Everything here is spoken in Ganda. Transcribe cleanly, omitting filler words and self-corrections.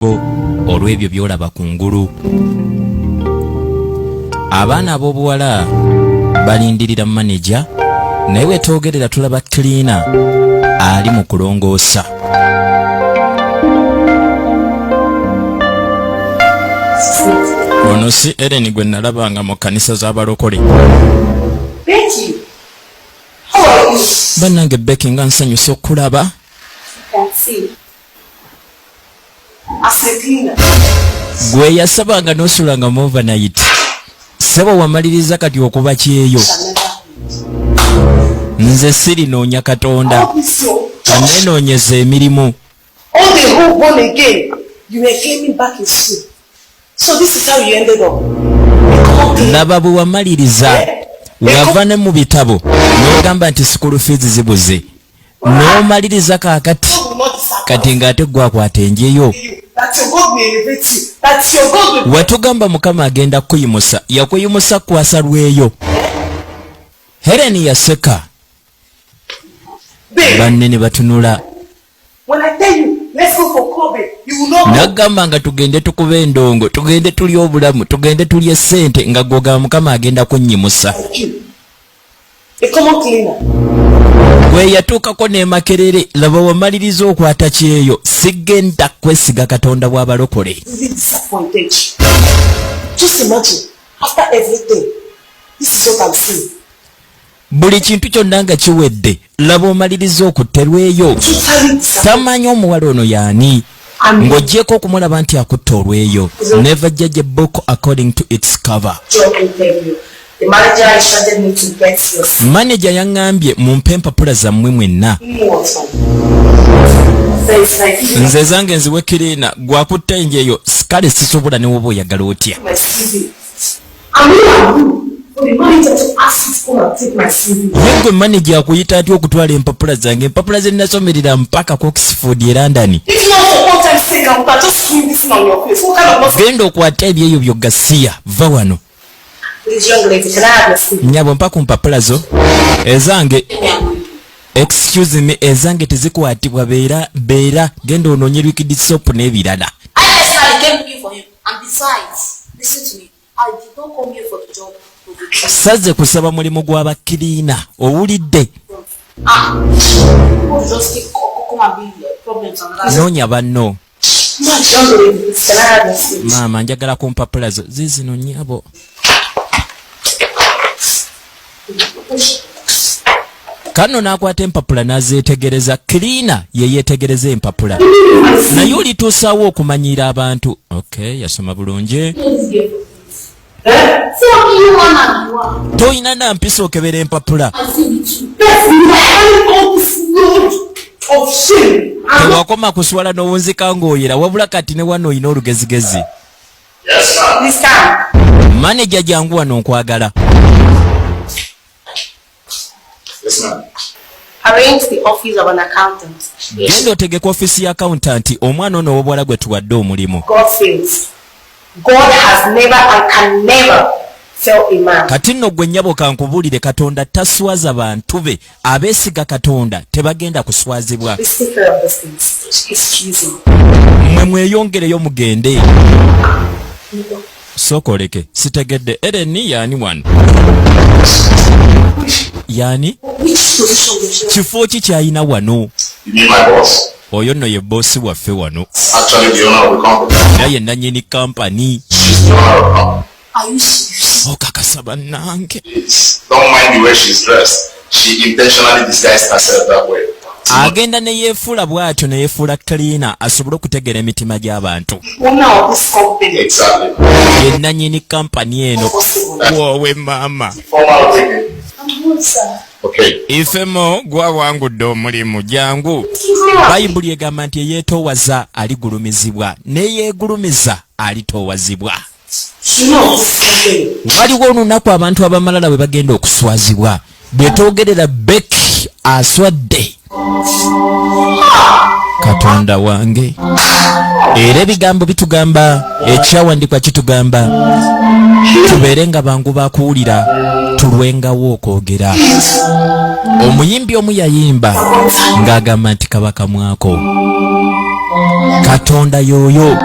Olw'ebyo by'olaba ku ngulu. Abaana ab'obuwala balindirira maneja, naye wetwogerera tulaba cleaner ali mu kulongoosa. Ono si Eren gwe nalabanga mu kkanisa z'abalokole. Becky, how are you? Bannange Becky, nga nsanyusa okulaba. You can see. As a cleaner. Gwe yasabanga n'osulanga mu overnight, ssebo, wamaliriza kati okuba kyeyo. Shall never hold. Nze sirinoonya Katonda. All this your Anenoonyeza emirimu. All the whole born again, you were claiming back in school. So this is how you ended up. A common cleaner. Laba bwe wamaliriza, wava ne mu bitabo n'ogamba nti school fees zibuze, n'omaliriza kaakati. God will not disappoint Kati ng'ate gwakwata enjeyo. you. That your God will elevate you. That your God will Watugamba Mukama agenda kukuyimusa, yakuyimusa kwasa lweyo. Helen yaseka. Babe, Banne ne batunula. when I tell you, let's go for Kobe, you will not go. Nagamba nga tugende tukube endongo, tugende tulye obulamu, tugende tulye sente, nga gwogamba Mukama agenda kunnyimusa. Like you. A common cleaner. Gwe yatuukako n'emakerere, laba wamaliriza okwata kyeyo. Sigenda kwesiga Katonda bw'abalokole. Really disappointed you. Just imagine, after everything, this is what I'm seeing. Buli kintu kyonna nga kiwedde, laba omaliriza okutterweyo. Totally disappointed. Tamanyi omuwala ono yaani, And ng'oggyeko okumulaba nti akutta olweyo. Never judge a book according to its cover. Job interview. The manager instructed me to get your Maneja yaŋŋambye mumpe empapula zammwe mwenna. what? So it's like Nze zange nziwe cleaner gwakutta enjeyo, kale sisobola ne woba oyagala otya. My CV. I'm not you. For the manager to ask you to come and take my CV. Ye gwe maneja akuyita atya okutwala empapula zange, empapula ze nasomerera mpaka ku Oxford e London? If not for one time's sake, I would have just thrown this thing on your face. What kind of nonsense? Genda okwate ebyeyo byo gasiya, va wano. Please, young lady, can I have your CV? Nyabo, mpa ku mpapula zo ezange. Excuse me, ezange tezikwatibwa. Beera beera, genda onoonye liquid soap n'ebirala. I personally came looking for him. And besides, listen to me. I did not come here for the job of the tree. Saze kusaba mulimu gw'aba cleaner, owulidde? Ah, people just keep come and be problems and that. Noonya banno. Young lady, please, can I have your CV? Maama, njagala ku mpapula zo. Ziizino nyabo. Kano n'akwata empapula n'azeetegereza. Cleaner ye yeetegereza empapula, naye olituusaawo okumanyiira abantu. Ok, yasoma bulungi. Eh? See how you one and you are. Toyina nampisa okebera empapula. I see the two. Yes, you are carrying all this load of shame. And Tewakoma kuswala n'owunzika ng'oyera, wabula kati ne wano oyina olugezigezi. Yes, ma'am. Please come. Maneja, jangu wano, nkwagala. Yes, ma'am. Arrange the office of an accountant. Genda otegeka ofiisi ya accountant, omwana ono ow'obuwala gwe tuwadde omulimu. God fails. God has never and can never fail a man. Kati nno gwe nnyabo, kankubuulire, Katonda taswaza bantu be. Abeesiga Katonda tebagenda kuswazibwa. Please take care of these things. Excuse me. Mmwe mweyongereyo, mugende. Sooka oleke, sitegedde. Ereni yaani wano? Yaani? Which position was she? Kifo ki kyayina wano? You mean my boss? Oyo nno ye boss waffe wano. Actually, the owner of the company. Era ye nannyini kampani. She's the owner of the company. Are you serious? Okakasa bannange? Please, don't mind the way she's dressed. She intentionally disguised herself that way. Agenda ne yeefuula bw'atyo, ne yeefuula cleaner asobole okutegera emitima gy'abantu. Owner of this company. Exactly. Ye nannyini kampani eno. Possible. Woowe maama. Formal thinking. I'm good, sir. Okay. Ifemo, gwawangudde omulimu, jangu. Bayibuli egamba nti eyeetoowaza aligulumizibwa, neyeegulumiza alitoowazibwa. Owner of this company. Waliwo olunaku abantu abamalala bwe bagenda okuswazibwa. Bwe twogerera, Beki aswadde. Katonda wange, era ebigambo bitugamba, ekyawandiikwa kitugamba tubeere nga bangu bakuwulira, tulwengawo okwogera. Omuyimbi omu yayimba ng'agamba nti kabaka mwako Katonda y'oyo.